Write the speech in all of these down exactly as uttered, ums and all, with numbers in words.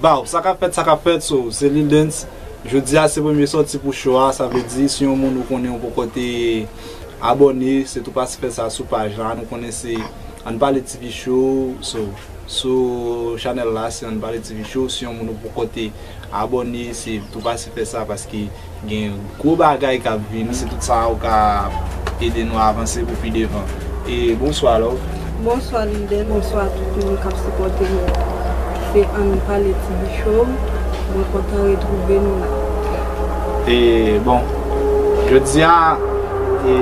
Baw, sa k ap fèt, sa k ap fèt, so, se Lil Dance. Jodi a se premye sòti pou show a, sa vle di si yon moun ou konnen ou poko te abòne, se tou pase fè sa sou paj la, nou konnen se Ann Pale T V Show, so, sou chanèl la se Ann Pale T V Show, si yon moun ou poko te abòne, se tou pase fè sa paske gen gwo bagay k ap vini, se tout sa ou ka ede nou avanse pou pi devan. E bonswa, love. Bonswa, Lil Dance, bonswa tout moun k ap sipòte nou. Se Ann Pale T V Show, mwen kontan retwouve nou la. E bon, jodi a, e,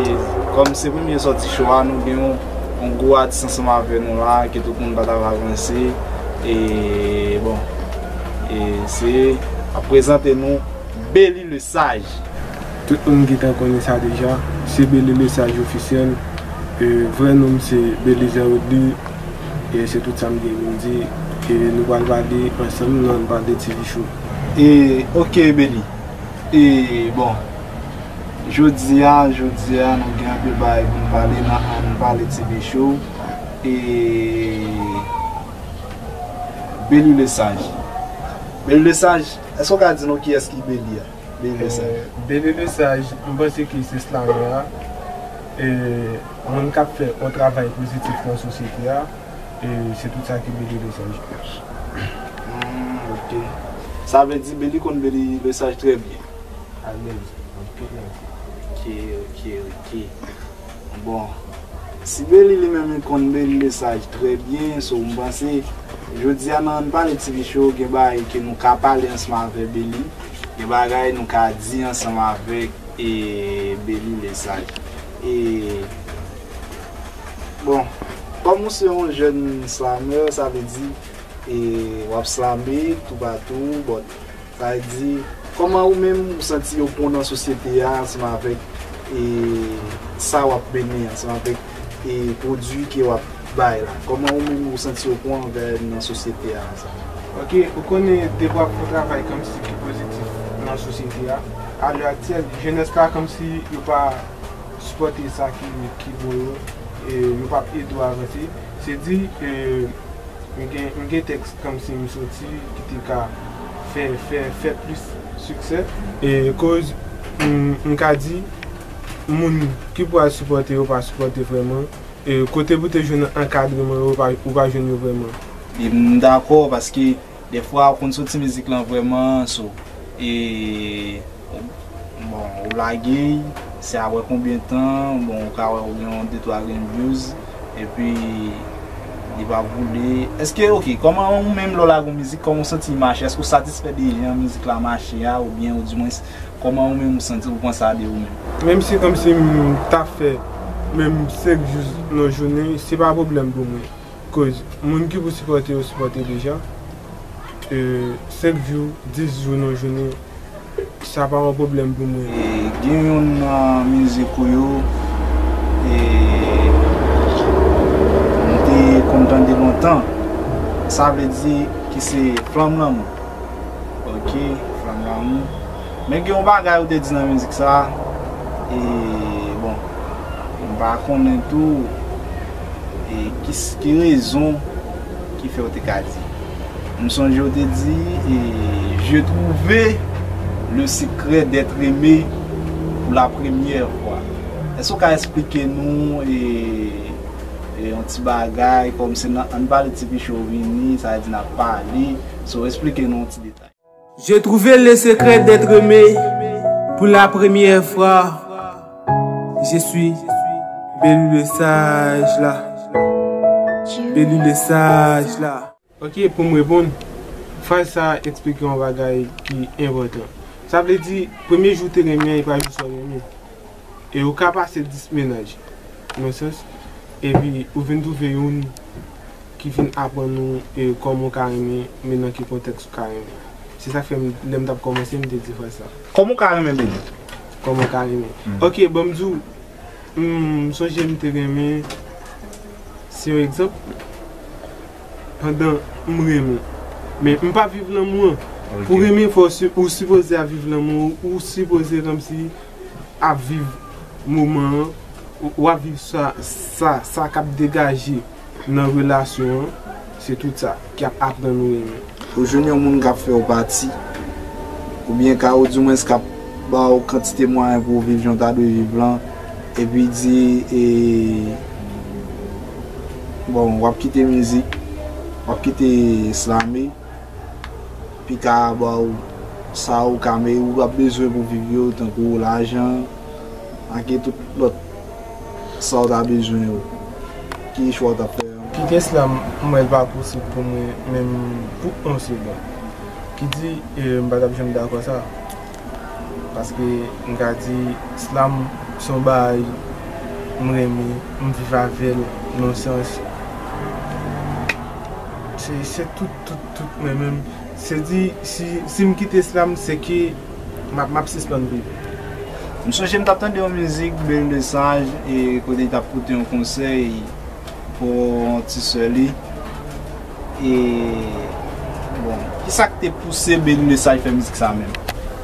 kòm se premye sòti show a, nou gen yon, yon gwo atis ansanm avè nou la, ke tout moun pa t ap avanse. E bon, e se ap prezante nou Belly le Sage. Tout moun gentan konnen sa deja. Se Belly le Sage ofisyèl. E, vrè non m se Belizaire Roddy. E se tout sa m gen pou m di. E nou pral pale ansanm nan Ann Pale T V Show. E, ok, Belly. E, bon. Jodi a, jodi a, nou gen anpil bagay pou n pale nan Ann Pale T V Show. E, Belly le Sage. Belly le Sage, èske w ka di nou kiyès ki Belly a? Belly le Sage. Eh, Belly le Sage, m panse ke se slamè a. Eh, moun k ap fè yon travay pozitif nan sosyete a. Eh, se tout sa ki Belly le Sage. Hmm, ok. Sa vle di Belly konn Belly le Sage trè byen. Alèz, anpil menm. Ok, ok, ok. Bon, si Belly li menm li konn Belly le Sage trè byen, so m panse jodi a nan Ann Pale T V Show gen bagay ke nou ka pale ansanm avè Belly, gen bagay nou ka di ansanm avèk e Belly le Sage. E bon, kòm ou se yon jèn slamè, sa vle di e w ap slame toupatou, but sa vle di, kòman ou menm ou santi w pran nan sosyete a ansanm avèk e sa w ap mennen, ansanm avèk e pwodui ke w ap bay la? Kòman ou menm ou santi w pran anvè nan sosyete a ansanm? Ok, ou konnen depi w ap fè yon travay kòmsi ki pozitif nan sosyete a, alè aktyèl, jenès la kòmsi yo pa sipòte sa ki, ki bon yo, e yo p ap ede w avanse. Se di, e, M gen, m gen tèks kòmsi m soti ki te ka fè, fè, fè plis siksè. E koz, m, m ka di, moun ki pral sipòte yo pa sipòte vrèman. E kote pou te jwenn ankadreman yo, ou pa, ou pa jwenn yo vrèman. E m dakò, paske dèfwa ou konn soti mizik lan vrèman, so, e Bon, ou lage l, se apre konbyen tan, bon, ou ka wè ou gen yon de twa grenn views, epi li pa boule. Èske, ok, kòman ou menm lè w lage yon mizik, kòman w santi l mache? Èske w satisfè de jan mizik la mache a, oubyen, ou dimwens, kòman ou menm ou santi, ou pran sa de ou menm? Menm si kòmsi m ta fè menm senk views nan jounen, se pa pwoblèm pou mwen. Koz moun ki pou sipòte yo sipòte deja. E, senk jou, dis jou nan jounen, sa pa yon pwoblèm pou mwen. E, gen youn nan mizik ou yo, e, m te konn tande lontan. Sa vle di ki se Flanm Lanmou. Ok, Flanm Lanmou. Men gen yon bagay ou te di nan mizik sa, e, bon, m pa konnen tou, e, ki, ki rezon ki fè w te ka di. M sonje w te di, e, je trouve le secret d'être aimé pour la première fois. Èske w ka eksplike nou, e, e, yon ti bagay, kòm se nan Ann Pale T V Show vini, sa vle di n ap pale, so eksplike nou yon ti detay. J'ai trouvé le secret d'être aimé pour la première fois. Je suis Belu le Sage là. Belu le Sage là. Ok, pou m reponn, fraz sa a eksplike yon bagay ki enpòtan. Sa vle di, premye jou w te renmen an, e pa jou sa w renmen. E ou ka pase dis mennaj, nan sans, epi ou vin twouve youn ki vin aprann ou, e, kòman ou ka renmen, men nan ki kontèks ou ka renmen. Se sa k fè m, lè m t ap kòmanse, m te di fraz sa. Kòman ou ka renmen, Belu? Kòman ou ka renmen? Hmm. Ok, ban m di w, m sonje m te renmen, se yon egzanp, pandan m renmen. Men m pa viv lanmou an. Ok. Pou renmen, fò w si-, ou sipoze ap viv lanmou, ou sipoze kòmsi ap viv moman an, w-, w ap viv sa, sa, sa k ap degaje nan relasyon an, se tout sa ki ap aprann ou renmen. Ou jwenn yon moun k ap fè w pati, oubyen ka ou dimwens k ap ba w kantite mwayen pou w viv jan w ta dwe viv lan, epi di, e, bon, w ap kite mizik, w ap kite slame, pika a ba w sa ou ka, men ou ap bezwen pou viv yo, tankou lajan, ak tout lòt sa w ta bezwen yo. Ki chwa w t ap fè? Kite slam, m wè l pa posib pou mwen, menm pou yon segonn. Ki di, e, m pa t ap janm dakò sa. Paske m ka di, slam se yon bagay m renmen, m viv avè l, nan sans. Se, se tout, tout, tout mwen menm. Se di, si, si m kite slam, se ke m ap, m ap sispann viv. M sonje m t ap tande yon mizik, Benny Lesage, e kote li t ap pote yon konsèy pou yon ti sè li. E, bon, kisa k te pouse Benny Lesage fè mizik sa menm?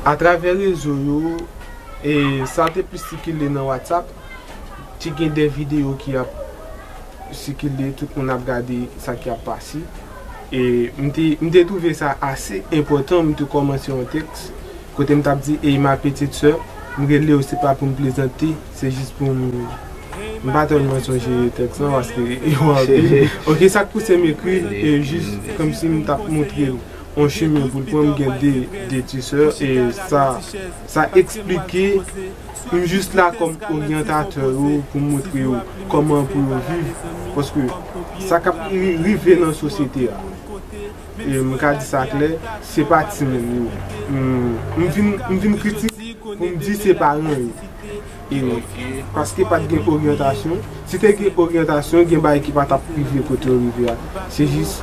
Atravè rezo yo, e sa te plis sikile nan WhatsApp, te gen de videyo ki ap sikile, tout moun ap gade sa k ap pase. E m te, m te twouve sa ase enpòtan, m te kòmanse yon tèks kote m t ap di, e ma petite sœur, m rele w, se pa pou m plezante, se jis pou m, m pa tèlman sonje tèks lan, paske yo anpil. Ok, sa k pouse m ekri l, e jis kòmsi m t ap montre l yon chimen pou l pran, m gen de, de ti sè, e sa, sa eksplike, m jis la kòm oryantatè yo, pou m montre yo kòman pou yo viv, paske sa k ap ri-, rive nan sosyete a, e m ka di sa klè, se pa timoun yo. M, m vin, m vin kritik pou m di se paran yo. E paske pa t gen oryantasyon, si te gen oryantasyon, gen bagay ki pa t ap rive kote yo rive a. Se jis,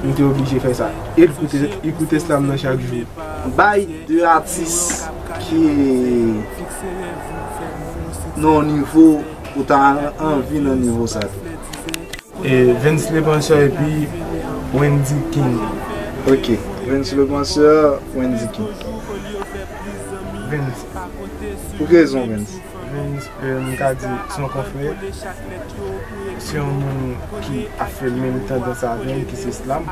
m te oblije fè sa. E l koute, li koute slam nan chak jou. Bay de atis ki nan yon nivo ou ta anvi nan nivo sa tou. E Vens le Penseur epi Wendy King. Ok, Vens le Penseur, Wendy King. Vens. Pou ki rezon, Vens? Vens, e, m ka di, se yon konfrè. Se yon moun ki ap fè menm tandans avè m, ki se slam.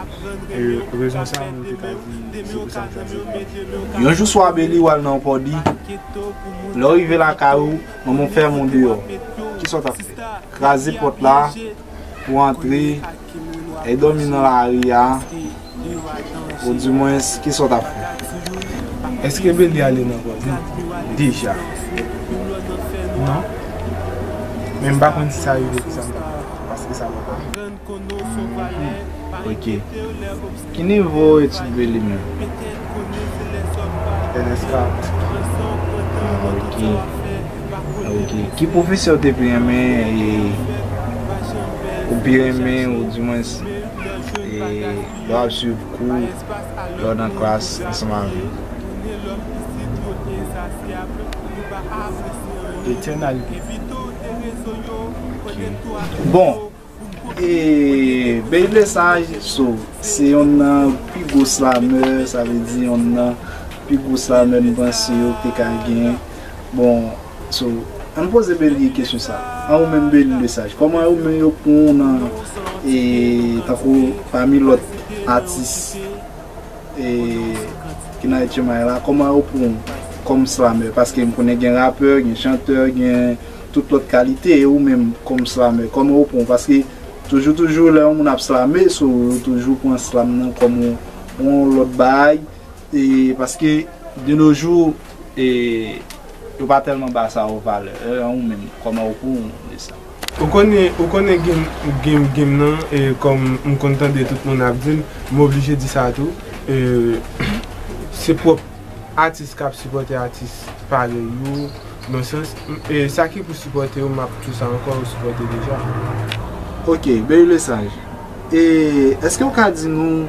E rezon sa, m te ka di, se pou sa m chwazi Vens. Yon jou swa Beli w al nan yon pòdi, lè w rive lakay ou, manman w fèmen w deyò. Kisa w t ap fè? Kraze pòt la, pou antre, e dòmi nan lari a, oudimwens, kisa w t ap fè? Èske Beli ale nan pòdi deja? Non. Men m pa konn si sa rive, kisa m t ap fè, paske sa pa. Ok. Ki nivo etid Beli menm? N S K. Ah, ok. Ah, ok. Ki pwofesè w te pi renmen, e, ou pi renmen, oudimwens, e, lè w ap swiv kou, lè w nan klas ansanm avè l? Eternal. Ok. Bon, E Beli Lesage, so, se yonn nan pi gwo slamè, sa vle di yonn nan pi gwo slamè m panse yo te ka gen. Bon, so, ann poze Beli kesyon sa. An ou menm Beli Lesage, kòman ou menm yo pran w nan, e, tankou pami lòt atis e, ki nan H M I la, kòman yo pran w kòm slamè? Paske m konnen gen rapè, gen chantè, gen tout lòt kalite, e ou menm kòm slamè, kòman yo pran w? Paske toujou, toujou, lè yon moun ap slame, so, yo toujou pran slam nan kòm yon, yon lòt bagay, e paske de nos jours, e, yo pa tèlman ba sa yo valè. E, an ou menm, kòman ou pran w de sa? Ou konnen, ou konnen game, game, game nan, e kòm m konn tande tout moun ap di l, m oblije di sa tou. E, se pwòp atis k ap sipòte atis parèy yo, nan sans, m, e, sa ki pou sipòte yo, m ap di sa ankò, yo sipòte deja. Ok, Beli Lesage. E èske w ka di nou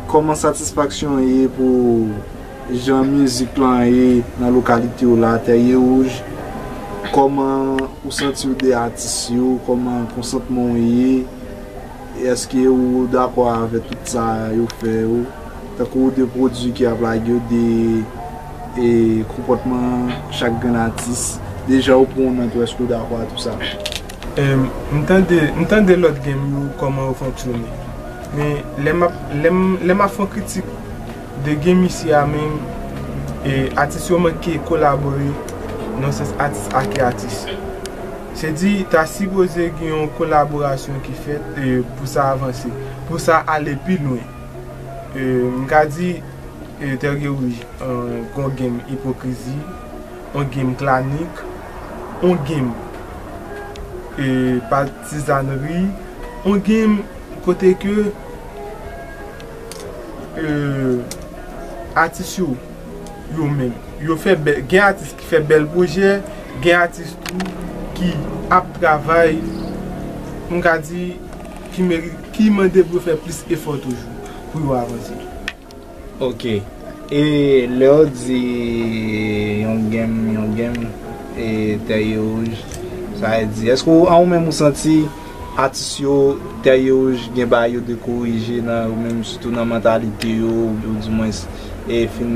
kòman satisfaksyon an ye pou jan mizik lan ye nan lokalite w la, Tèrye Wouj, kòman ou santi w de atis yo, kòman konsantman w ye, e èske ou dakò avèk tout sa yo fè yo, tankou de pwodui ki ap lage yo, de, e, konpòtman chak grenn atis, de jan yo pran w nan tou, èske ou dakò a tou sa? Em, m tande, m tande lòt game yo, kòman yo fonksyone. Men lè m ap, lè m, lè m ap fè yon kritik de game isi a menm, e, atis yo manke kolabore nan sans atis ake atis. Se di, ta sipoze gen yon kolaborasyon ki fèt, e, pou sa avanse, pou sa ale pi lwen. E, m ka di, e, Tèrye Wouj, e, gon game ipokrizi, on game klanik, on game, e, patizanri, on game kote ke, e, atis yo, yo menm, yo fè bèl, gen atis ki fè bèl pwojè, gen atis tou ki ap travay, m ka di, ki meri-, ki mande pou yo fè plis efò toujou pou yo avanse. Ok. E lè w di yon game, yon game, e Tèrye Wouj, sa vle di, èske w, an ou menm ou santi atis yo, Tèrye Wouj gen bagay yo dwe korije nan yo menm, sitou nan mantalite yo, oubyen di mwens, e fin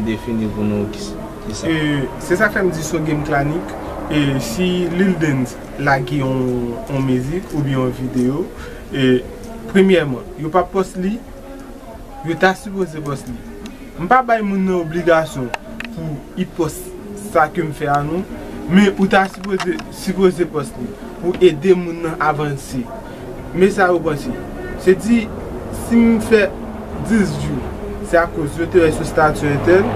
defini pou nou ki, ki sa? E, se sa k fè m di se yon game klanik. E si Lil Dens lage yon, yon mizik oubyen yon videyo, e, premyèman, yo pa post li, yo ta sipoze post li. M pa bay moun nan obligasyon pou li post sa ke m fè a non, men ou ta sipoze, sipoze post li pou ede moun nan avanse. Men sa yo panse. Se di, si m fè dis view, se akoz yo te wè sou stati entèl.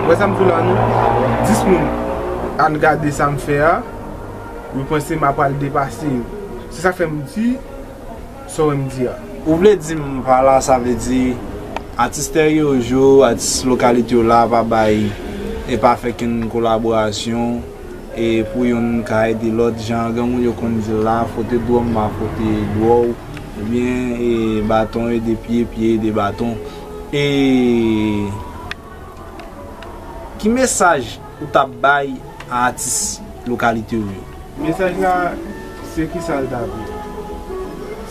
Ou wè sa m di w la non? Dis moun al gade sa m fè a, yo panse m ap pral depase yo. Se sa k fè m di sa w wè m di a. Ou vle di m pa la, sa vle di atis Tèrye Wouj yo, atis lokalite yo la pa bay, e pa fè kenn kolaborasyon, e pou youn ka ede lòt, jan granmoun yo konn di l la, fwote dwòm pa fwote dwòw, oubyen, e, baton ede pye, pye ede baton. E ki mesaj ou t ap bay a atis lokalite w yo? Mesaj la, se kisa l ta vle?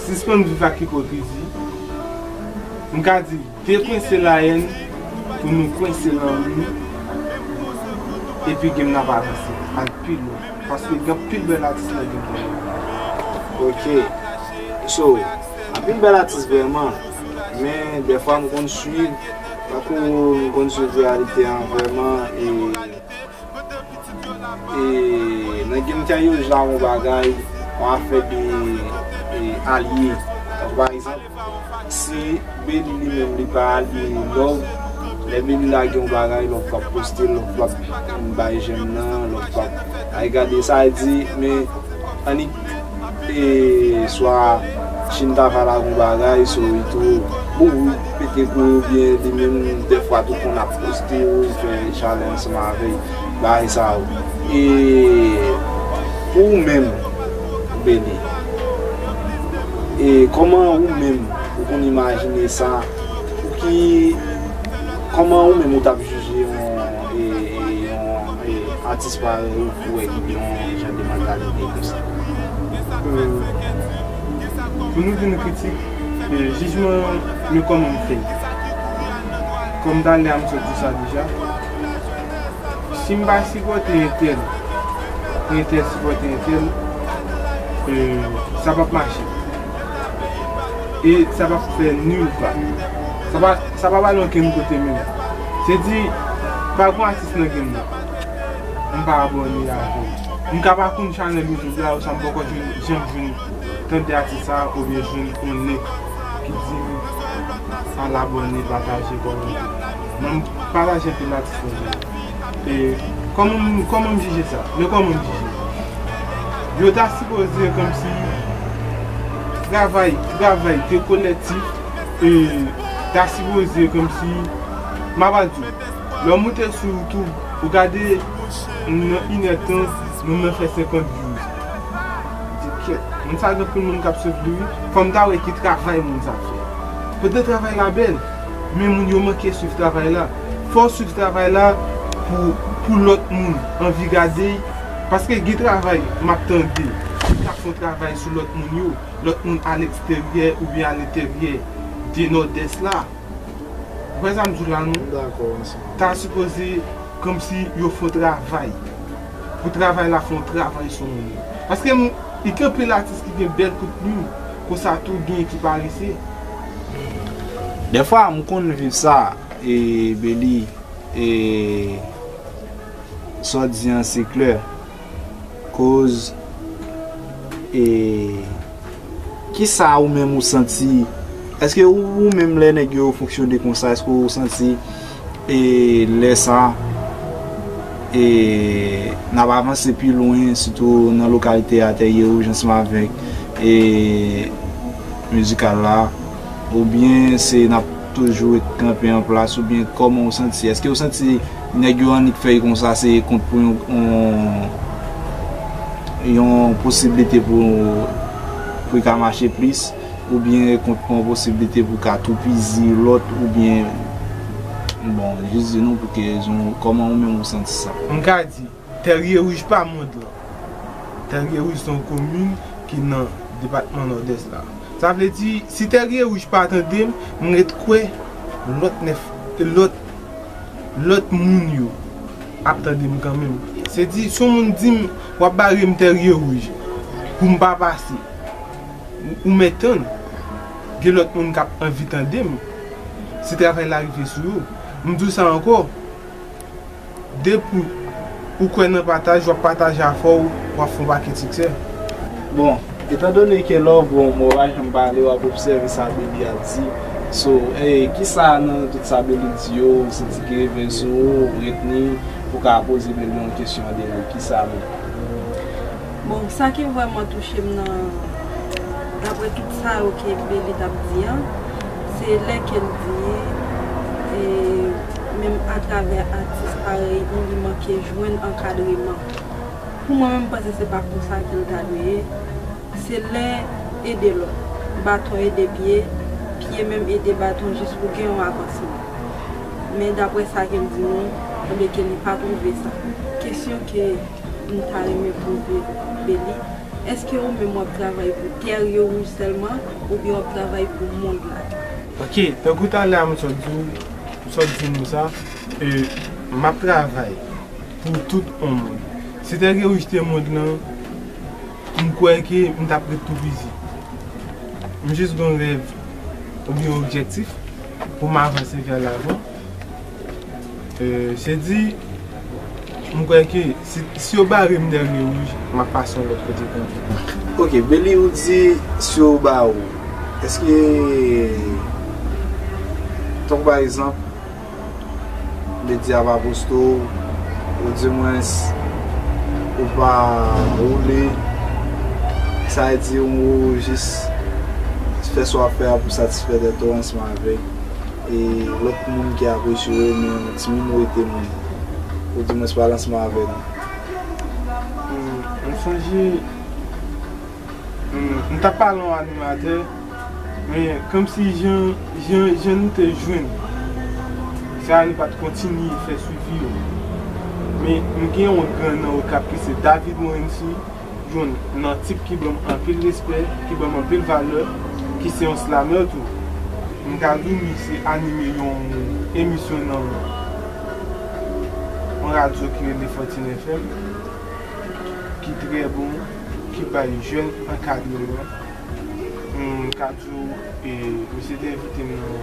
Sispann viv ak ipokrizi. M ka di, dekwense layèn pou nou kwense lanmou, epi game nan ap avanse, al pi lwen. Paske gen anpil bèl atis nan game nan. Ok. So, anpil bèl atis vrèman, men dèfwa m konn swiv, tankou m konn swiv reyalite an vrèman, e, e nan game Tèrye Wouj la, yon bagay, yon afè de, e, alye. Tankou pa egzanp, si Beli li menm li pa alye Love, lè Beli lage yon bagay, Love p ap poste l, Love p ap bay jèm nan, Love p ap al gade sa, e di, men annik, e, swa Chin ta va lage yon bagay, so li tou, bon, li pete kou, oubyen li menm dèfwa tou konn ap poste, li fè chalè ansanm avè l, bagay sa yo. E pou ou menm, Beli, e kòman ou menm ou konn imajine sa? Pou ki, kòman ou menm ou t ap jije yon, e, e, yon, e, atis parèy ou pou wè ki gen yon jan de mantalite konsa? E, pou nou vin kritik, e, jijman, men kòman m fè? Kòm talè a m sot di sa deja, si m pa sipòte entèl, entèl sipòte entèl, e, sa p ap mache. E sa p ap fè nil pa. Sa pa, sa p ap ale okenn kote menm. Se di, pa gen atis nan game nan, m pa abòne avè l. M ka pa konn chanèl YouTube la, ou sa m poko jwenn, janm jwenn tande atis sa, oubyen jwenn yon link ki di m al abòne, pataje, kòmante. Men m pataje anpil atis nan game. E kòman m, kòman m jije sa? Men kòman m jije? Yo ta sipoze kòmsi travay, travay de kolektif, e ta sipoze kòmsi, m ap di w, lè w moute sou YouTube, ou gade nan inèdtan, moun nan fè senkant views. Di kèt, moun sa gen anpil moun k ap swiv li wi. Fò m ta wè ki travay moun sa ap fè. Poutèt travay la bèl, men moun yo manke swiv travay la. Fò w swiv travay la pou, pou lòt moun anvi gade l. Paske gen travay m ap tande, moun k ap fè yon travay sou lòt moun yo, lòt moun aleksteryè oubyen alenteryè de Nòdès la. Ou wè sa m di w la non? M dakò ansanm. Ta sipoze kòmsi yo fè yon travay. Pou travay la fè yon travay sou moun yo. Paske m, gen anpil atis ki gen bèl kontni, konsa tou gen ki parese. Dèfwa, m konn viv sa, e, Beli, e, sa w di an se klè. Koz, e, kisa ou menm ou santi? Èske ou, ou menm lè nèg yo fonksyone konsa, èske ou santi, e, lè sa, e, n ap avanse pi lwen, sitou nan lokalite a Tè Rye Wouj ansanm avèk, e, mizikal la, oubyen se n ap toujou ret kanpe an plas, oubyen kòman ou santi? Èske ou santi nèg yo annik fè l konsa, se kont pou yon, yon, yon posiblite pou, pou l ka mache plis, oubyen kont pou yon posiblite pou l ka toupizi lòt, oubyen, bon, jis di nou pou ki rezon, kòman ou menm ou santi sa? M ka di, Tè Rye Wouj pa mond lan. Tè Rye Wouj se yon komin ki nan depatman Nòdès la. Sa vle di, si Tè Rye Wouj pa tande m, m ret kwè lòt nèf, lòt, lòt moun yo ap tande m kanmenm. Se di, si yon moun di m, w ap bare m Tè Rye Wouj pou m pa pase, ou, ou mèt tann. Gen lòt moun k ap anvi tande m. Si travay la rive sou yo, m di w sa ankò, depi ou kwè nan pataj, w ap pataje afè w, w ap fè yon pakèt siksè. Bon, etandone ke lè w bon, mwen pa janm pale, w ap obsève sa Beli ap di. So, eh, kisa nan tout sa Beli di yo, ou santi ki rive sou ou, ou retni, ou ka poze Beli yon kesyon an de mo, kisa menm? Bon, sa ki vrèman touche m nan, daprè tout sa yo ke Beli t ap di an, se lè ke l di, e, menm atravè atis parèy ou, li manke jwenn ankadreman. Pou mwen menm, m panse se pa konsa ke l ta dwe ye. Se lè ede lòt. Baton ede pye, pye menm ede baton jis pou gen yon avansman. Men daprè sa ke l di nou, sanble ke li pa twouve sa. Kesyon ke m ta renmen poze Beli, èske ou menm w ap travay pou Tè Rye Wouj sèlman, oubyen w ap travay pou mond la? Ok, tankou talè a m sot di w, m sot di nou sa, e, m ap travay pou tout yon mond. Si Tè Rye Wouj te mond lan, m kwè ke m t ap ret toupizi. M jis gen yon rèv oubyen yon objektif pou m avanse vè lavan. E, se di, m kwè ke si, si yo bare m Tè Rye Wouj, m ap pase yon lòt kote kanpe. Ok, Beli, ou di si yo ba ou, èske, tankou pa egzanp, medya pa poste w, oudimwens ou pa woule, sa vle di ou jis fè sa w ap fè a pou satisfè tèt ou ansanm avèk, e, lòt moun ki apresye w, men yon ti minorite moun, oudimwens pa ansanm avèk nou. Hmm, m sonje, hmm, m t ap pale yon animatè, men kòmsi jan, jan, jan nou te jwenn, se a li pa t kontinye fè swivi yo. Men m gen yon gran nan Okap ki se David Morency, youn nan tip ki ban m anpil respè, ki ban m anpil valè, ki se yon slamè tou. M ka di w misye anime yon emisyon nan yon radyo ki rele Fortin F M, ki trè bon, ki bay jèn ankadreman. M ka di w, e, misye te envite m nan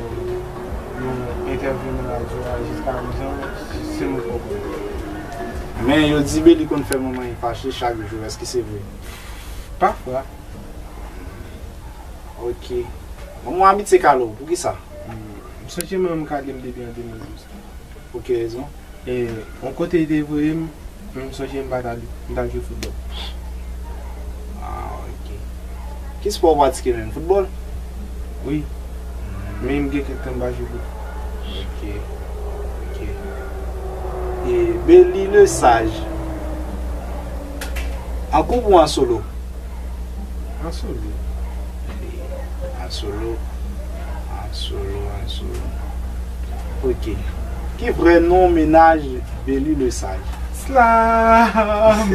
yon entèvyou nan radyo a, jiska prezan, se nou poko. Men yo di Beli konn fè manman li fache chak jou, èske se vre? Pafwa. Ok. Manman w abitye kale w, poukisa? M sonje manman m kale m depi an de mil douz. Pou ki rezon? E, yon kote li te voye m, m sonje m pa t ale, m t al jwe foutbòl. Ah, ok. Ki spò w pratike menm? Foutbòl? Wi. Men m gen kèk tan m pa jwe fout. Ok. Ok. E Beli Lesage. An koup ou an solo? An solo. An solo. An solo, an solo. Ok. Ki vrè non mennaj Beli Lesage? Slam!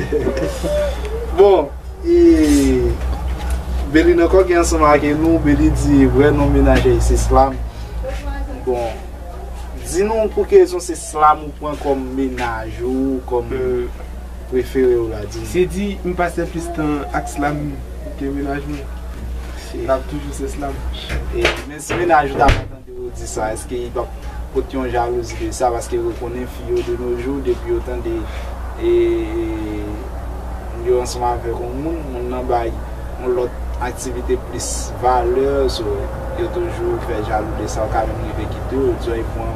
Bon, e Beli nan kò ki ansanm ak nou, Beli di vrè non mennaj li se Slam. Bon, di nou pou ki rezon se Slam ou pran kòm mennaj ou, kòm prefere w la, di nou. Se di m pase plis tan ak Slam ke mennaj mwen. L ap toujou se Slam. E, men si mennaj ou ta pran tande w di sa, èske li p ap pot yon jalouzi de sa? Paske ou konnen fi yo de nos jours, depi yo tande, e, e, yo ansanm avèk yon moun, moun nan bay yon lòt aktivite plis valè, so, yo toujou fè jalou de sa, ou ka menm rive kite w, yo di w, "Pran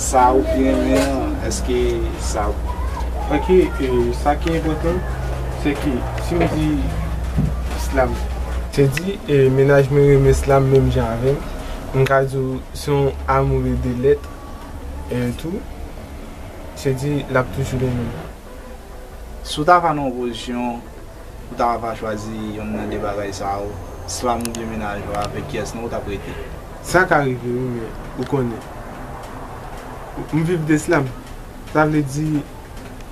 sa ou pi renmen an, èske sa?" Ok, e, sa ki enpòtan, se ke si m di Slam, se di, e, mennaj mwen renmen Slam menm jan avè m, m ka di w se yon amour de lettres, e, tou, se di l ap toujou renmen m. Si w ta va nan yon pozisyon, ou ta va chwazi yonn nan de bagay sa yo, Slam oubyen mennaj ou, avèk kiyès nan ou t ap rete? Sa ka rive, wi, men ou konnen. M viv de Slam. Sa vle di,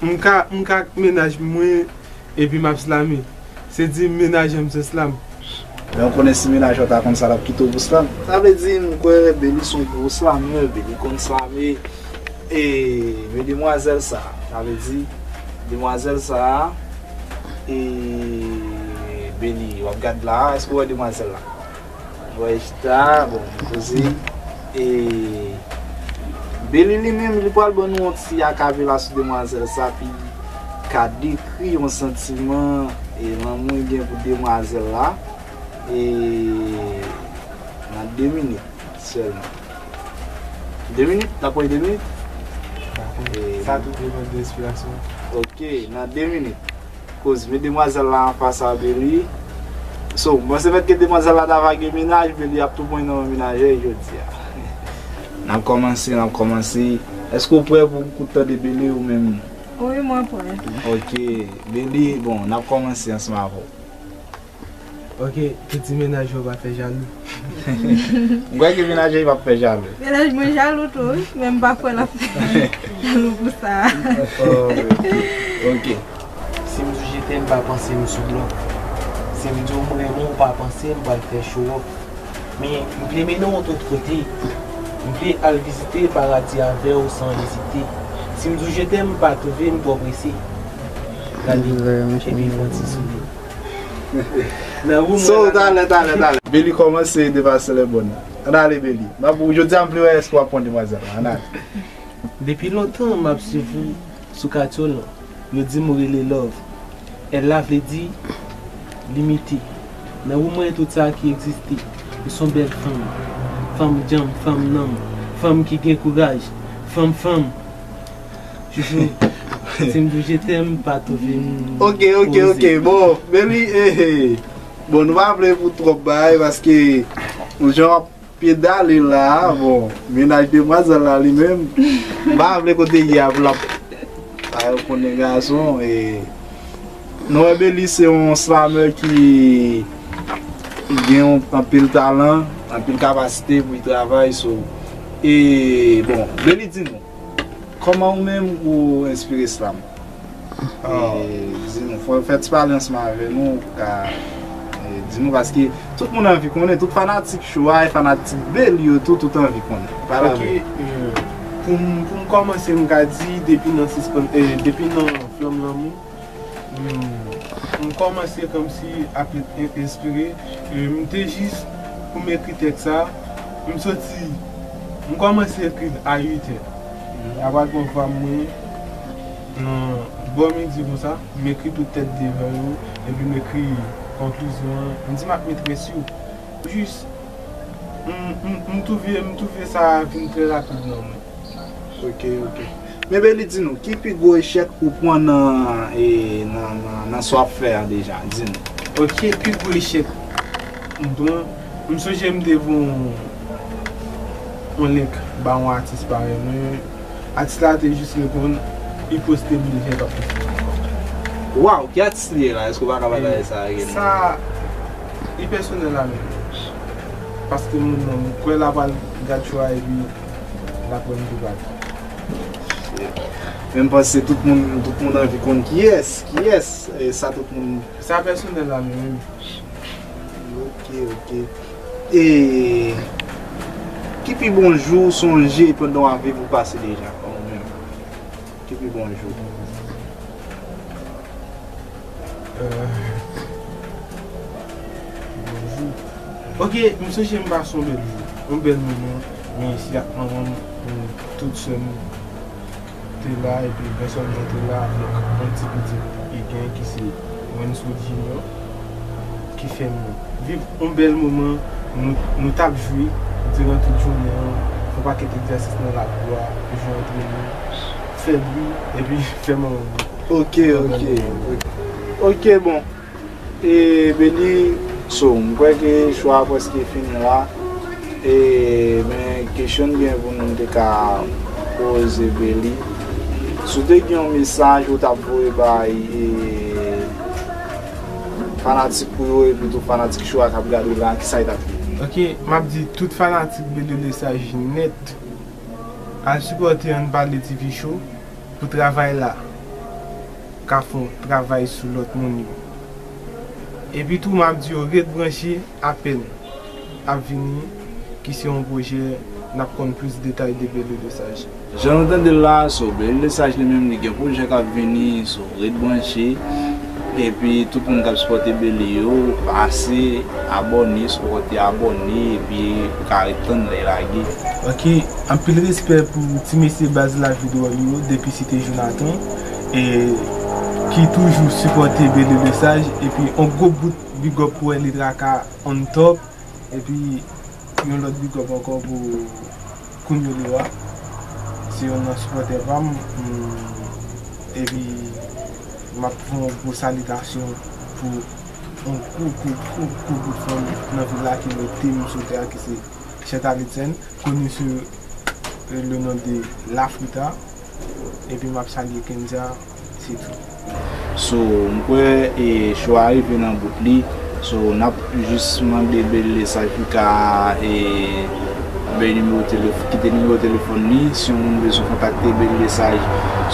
m ka, m ka mennaj mwen, epi m ap slame. Se di mennaj m se Slam. Men ou konnen si mennaj ou ta konn sa, l ap kite w pou Slam. Sa vle di, m kwè Beli se yon gwo slamè, Beli konn slame. E, men demwazèl sa, sa vle di, demwazèl sa, e, Beli, w ap gad la, èske w wè demwazèl la? Wè chita, bon, poze. E, Beli li menm, li pral ban nou yon ti akapela sou demwazèl sa, pou l ka dekri yon santiman, e, lanmou l gen pou demwazèl la. E, nan de minit sèlman. De minit? N ap pran de minit? Dakò. E, sa tou depann de enspirasyon. Ok, nan de minit. Koz, met demwazèl la anfas a Beli. So, m panse mèt ke demwazèl la ta va gen mennaj, Beli ap tou pran nan men mennaj li jodi a. N ap kòmanse, n ap kòmanse. Èske w prè pou w kout tande Beli ou menm? Wi, mwen prè. Ok, Beli, bon, n ap kòmanse ansanm avè w. Ok, ki di mennaj ou pa fè jalou? M kwè ke mennaj li p ap fè jalou. Mennaj mwen jalou tou, wi, men m pa kwè l ap fè jalou pou sa. Oh, ok. Si m di w je t'aime, pa panse m sou blòf. Si m di w m renmen w, pa panse m pral fè show off. Men, m vle mennen w yon lòt kote. M vle al vizite paradi avè w san ezite. Si m di w je t'aime, pa twouve m twò prese. Gade, epi fè yon ti souri. Nan woum So, mwen la. Talè, talè, talè. Beli kòmanse depase lè bòn. Ann ale, Beli. M ap, jodi a, m vle wè èske w ap pran demwazèl la. Ann ale. Depi lontan, m ap swiv ou sou katye w lan. Yo di m ou rele Love. L la vle di limite. Nan woum mwen, tout sa ki egziste. Ou se yon bèl fanm. Fanm djanm, fanm nanm. Fanm ki gen kouraj. Fanm, fanm. Chouchou, si m di w je t'aime, pa twouve m Ok, ok, ok. Bon, Beli, eh, eh. Bon, nou pa vle pou twòp bagay, paske jan w ap pedale la, bon, mennaj demwazèl la li menm, m pa vle kote ye a pou l ap, pa yo konnen gason, e nou wè Beli se yon slamè ki gen yon, anpil talan, anpil kapasite pou l travay, so, e, bon, Beli di nou, kòman ou menm ou enspire slam? E, di nou, fò w fè ti pale ansanm avè nou, pou ka, e, di nou, paske tout moun anvi konnen, tout fanatik show a, e fanatik Beli yo tou, tout anvi konnen. Pale avè nou. Ok, e, pou m, pou m kòmanse, m ka di, depi nan sispann, e, depi nan Flanm Lanmou, m, m kòmanse kòmsi ap en-, enspire, e, m te jis, pou m ekri tèks sa, m soti, m kòmanse ekri l a uit è. Apre m pran fwa mwen, nan bò midi konsa, m ekri tout tèt de vè yo, epi m ekri konklizyon an. M di m ap met men sou. Jis, m, m, m twouve, m twouve sa vin trè rapid nan mwen. Ok, ok. Men Beli, di nou, ki pi gwo echèk ou pran nan, e, nan, nan, nan sa w ap fè a deja? Di nou. Ok, pi gwo echèk m pran, m sonje m te voye yon, yon link ba yon atis parèy mwen. Atis la te jis reponn, li poste m deja, li p ap poste m ankò. Waw, ki atis li ye la? Èske w pa ka pataje sa avè nou? Sa, li pèsonèl avè m. Paske moun nan, m kwè l ap al gad show a epi l ap wè m tou pati. Men m panse tout moun, tout moun anvi konn kiyès, kiyès, e sa tout moun Sa pèsonèl avè m. Ok, ok. E ki pi bon jou w sonje pandan w ap viv ou pase deja, ou menm? Ki pi bon jou? Euh, bon jou. Ok, m sonje m pase yon bèl jou, yon bèl moman, mwen isi ak manman m, tout sè m te la, epi gran sè m nan te la, avèk yon ti pitit li gen ki se Wenso Junior, ki fè m viv yon bèl moman. Nou, nou t ap jwe diran tout jounen an, fè yon pakèt egzèsis nan lakou a, jwe antre nou, fè bri, epi fè manman m. Ok, ok, ok. Ok, bon. E Belly, so, m kwè ke cho a prèske fini la. E, men, kesyon m gen pou nou, m te ka poze Belly. Si w te gen yon mesaj ou t ap voye bay, e, fanatik ou yo, epi tou fanatik cho a k ap gade w la, kisa yo t ap ye? Ok, m ap di tout fanatik Belly Lesage nèt, al sipòte Ann Pale T V Show pou travay la ka fè yon travay sou lòt moun yo. Epi tou, m ap di yo ret branche, apèn ap vini, ki se yon pwojè n ap konn plis detay de Belly Lesage. Jan nou tande l la, so, Belly Lesage li menm, li gen pwojè k ap vini, so, ret branche. Epi tout moun k ap sipòte Belly yo, pase abòne, si w poko te abòne, epi ou ka ret tann lè l lage. Ok, anpil respè pou ti mesye baz Lavi Dwòl yo, depi Site Jonathan, e ki toujou sipòte Belly Lesage, epi on gwo bout big up pou Eli Traka on top, epi yon lòt big up ankò pou Kounyo Lewa, se youn nan sipòtè pa m, mm, epi m ap fè yon gwo salitasyon pou yon gwo, gwo, gwo, gwo bout fanm nan vil la ki mete m sou tè a, ki se Chantal Etienne, koni sou, euh, le non de Lafrita, epi m ap salye Kenza, se tou. So, m kwè, e, cho a rive nan bout li. So, n ap jis mande Belly Lesage pou ka, e, bay nimewo telef-, kite nimewo telefòn li. Si yon moun bezwen kontakte Belly Lesage,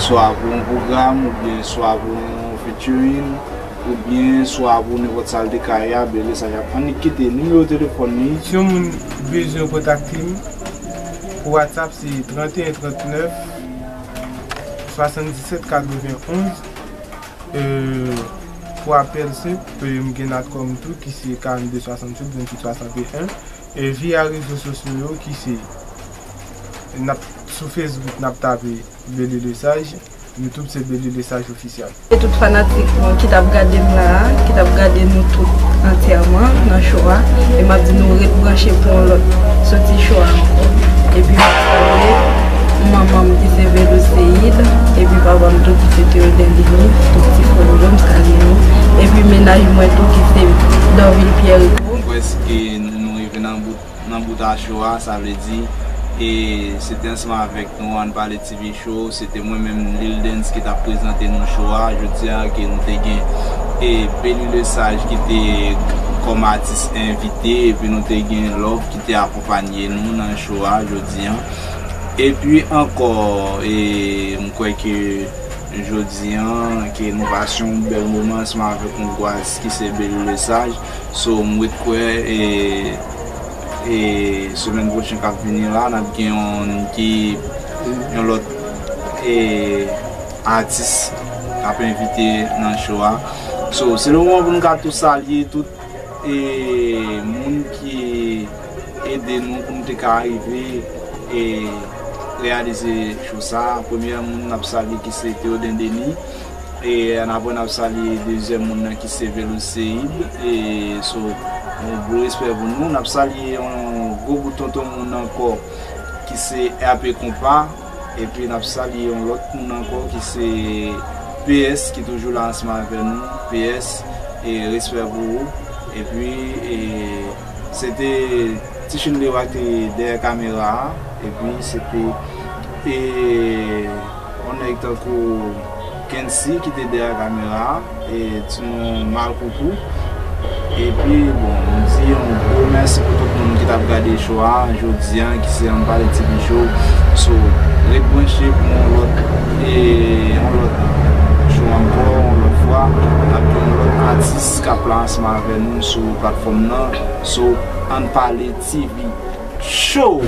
swa pou yon pwogram, oubyen swa pou yon featuring, oubyen swa pou nenpòt sa l te ka ye a, Belly Lesage ap annik kite nimewo telefòn li. Si yon moun bezwen kontakte m, pou WhatsApp, se trant e en trant nèf, swasanndisèt katrevenn onz. Euh, pou apèl senp, euh, m gen Natcom tou, ki se karannde swasannsèt venntuit swasanteyen. E via rezo sosyo yo, ki se, n ap, sou Facebook, n ap tape Belly Lesage, YouTube se Belly Lesage Official. E tout fanatik mwen ki t ap gade m la a, ki t ap gade nou tout antyèman nan cho a, e m ap di nou ret branche pou yon lòt soti cho a ankò. Epi m ap salye manman m ki se Velo Seyid, epi papa m tou ki se Theoden Denis, tout ti frè m yo, m salye nou. Epi mennaj mwen tou ki se Dorvil Pierre Rico. Mwen kwè ke nou rive nan bout, nan bout a cho a, sa vle di, e se te ansanm avèk nou, Ann Pale T V Show, se te mwen menm, Lil Dens, ki t ap prezante nou cho a. Jodi a, ke nou te gen, e, Belly Lesage ki te kòm atis envite, epi nou te gen Love ki te akonpanye nou nan cho a jodi a. Epi ankò, e, m kwè ke jodi a, ke nou pase yon bèl moman ansanm avèk yon gwo atis ki se Belly Lesage. So, m ret kwè, e, e, semèn pwochen k ap vini la, n ap gen yon ki, yon lòt, e, atis k ap envite nan cho a. So, se le moman pou nou ka tou salye tout, e, moun ki ede nou pou nou te ka rive, e, reyalize cho sa. Premye moun n ap salye ki se Theoden Denis. E ann apre n ap salye dezyèm moun nan ki se Velo Seyid. E so, yon gwo respè pou nou. N ap salye yon gwo bout tonton moun ankò ki se R P Konpa. Epi n ap salye yon lòt moun ankò ki se P S ki toujou la ansanm avè nou. P S, e respè pou ou. Epi, e, se te Tichine Leroy ki te dèyè kamera a. Epi se te, e, yon nèg tankou Kency ki te dèyè kamera a, e, ti non Malkoupou. Epi, bon, m di yon gwo mèsi pou tout moun ki t ap gade cho a jodi a, ki se Ann Pale T V Show. So, ret branche pou yon lòt, e, yon lòt cho ankò, yon lòt fwa. N ap gen yon lòt atis k ap la ansanm avè nou sou platfòm nan. So, Ann Pale T V Show!